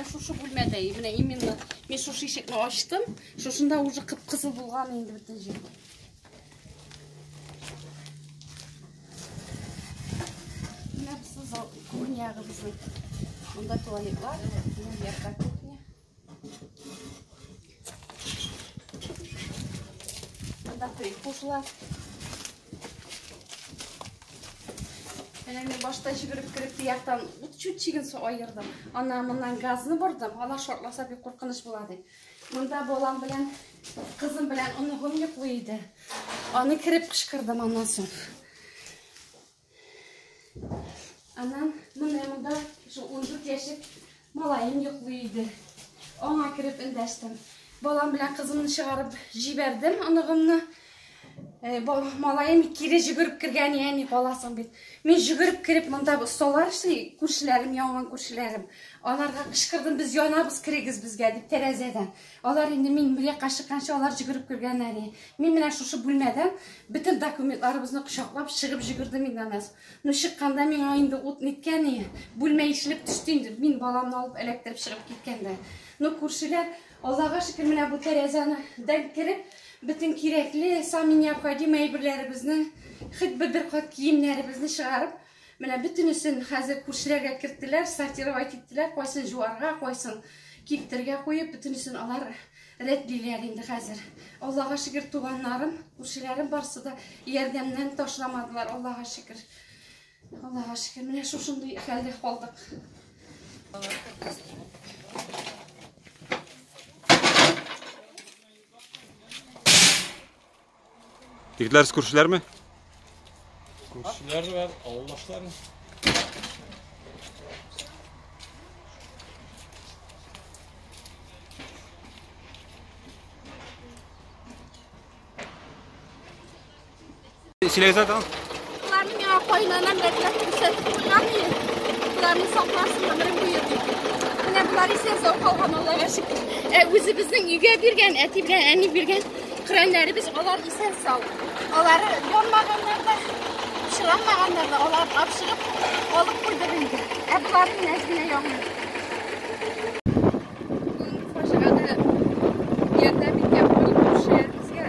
Менә шушы бүлмәдә, менә именно мин шушы ишекне ачтым, шушында уже кып-кызыл булган инде бөтен җир. Менә безнең зал, кухня ягыбызның. Монда туалетлар, менә якта кухня. Монда прихожая. Менә мин башта йөгереп кереп яктан ут чүтчиген аердым. Аннан моннан газны бордым. Алар шартласа бик куркыныч була дип. Монда балам белән, кызым белән оныгым йоклый иде. Аны кереп кычкырдым аннан соң. Аннан менә монда шул 14 яшьлек малаем йоклый иде. Аңа кереп эндәштем. Балам белән кызымны чыгарып җибәрдем, оныгымны. Малаем кире йөгереп кергән, әни каласың бит. Мин йөгереп кереп монда осталар эшли, күршеләрем, янган күршеләрем. Аларга кычкырдым, без янабыз, керегез безгә дип тәрәзәдән. Алар инде мин бер якка чыкканчы алар йөгереп кергәннәр. Мин менә шушы бүлмәдән бөтен документларыбызны кочаклап чыгып йөгердем инде аннан. Ну чыкканда миңа инде ут ниткән, бүлмә ишелеп төште инде. Мин баламны алып эләктереп чыгып киткәндә. Ну күршеләр, Аллага шөкер, менә бу тәрәзәдән кереп, бөтен кирәкле, самый необходимый әйберләребезне, хоть бы бер кат киемнәребезне чыгарып, менә бөтенесен хәзер күршеләргә керттеләр, сортировать иттеләр, кайсын жуарга, кайсын киптерергә куеп, бөтенесен алар рәтлиләр инде хәзер. Аллага шөкер, туганнарым, күршеләрем барысы да ярдәмнән ташламадылар, Аллага шөкер. Аллага шөкер, менә шушындый хәлдә калдык. Егетләр, сез күршеләрме? Күршеләр бар, авылдашлар. Сөйләгез әле тагын. Боларны миңа кайнанам рәтләп күрсәтеп куйган иде. Боларны сакларсың гомерең буе дип. Менә болар исән сау калган, Аллага шөкер. Ә үзебезнең өйгә биргән, әти белән әни биргән Коръәннәребез алар исән сау. Алары янмаганнар да, пычранмаганнар да, алар тапшырып алып куйдык инде. Ә болары менә әз генә янган. Бүгенге фаҗигадә ярдәм иткән барлык күршеләребезгә,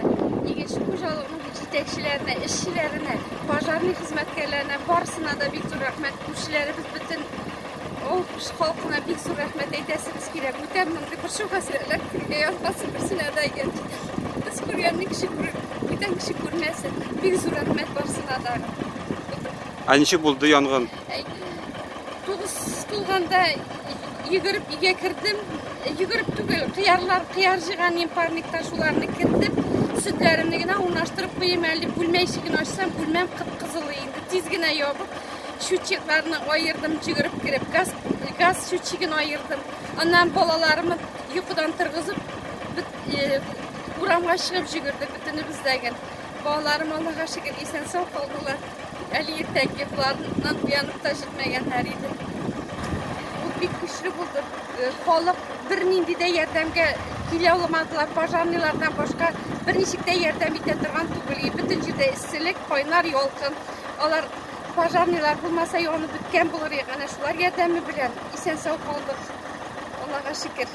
игенче хуҗалыгының җитәкчеләренә, эшчеләренә, пожарный хезмәткәрләренә барысына да бик зур рәхмәт. Күршеләребез бөтен авыл халкына бик зур рәхмәт әйтәсебез килә. Бүтән мондый борчу-хәсрәтләр күрергә язмасын берсенә дә икән. Без күргәнне кеше күрер, бүтән кеше күрмәсен. Бик зур рәхмәт барысына да. Ә ничек булды янгын? 9 тулганда йөгереп өйгә кердем. Йөгереп түгел, кыярлар, кыяр җыйган идем парниктан, шуларны кертеп, сөтләремне генә урнаштырып куйыйм әле дип бүлмә ишеген ачсам, бүлмәм кып-кызыл инде. Тиз генә ябып, счетчикларны аердым, йөгереп кереп, газ, газ счетчигын аердым. Аннан балаларымны йокыдан торгызып, урамга чыгып йөгердек бөтенебез дә. Балаларым, Аллага шөкер, исән-сау калдылар. Әле иртәнге йокыларыннан уянып та җитмәгәннәр иде. Ул бик көчле булды. Халык бернинди дә ярдәмгә килә алмадылар. Пожарныйлардан башка берничек тә ярдәм итә торган түгел. Бөтен җирдә эсселек, кайнар ялкын. Алар пожарныйлар булмаса янып беткән булыр иде. Әнә шулар ярдәме белән исән-сау калдык. Аллага шөкер.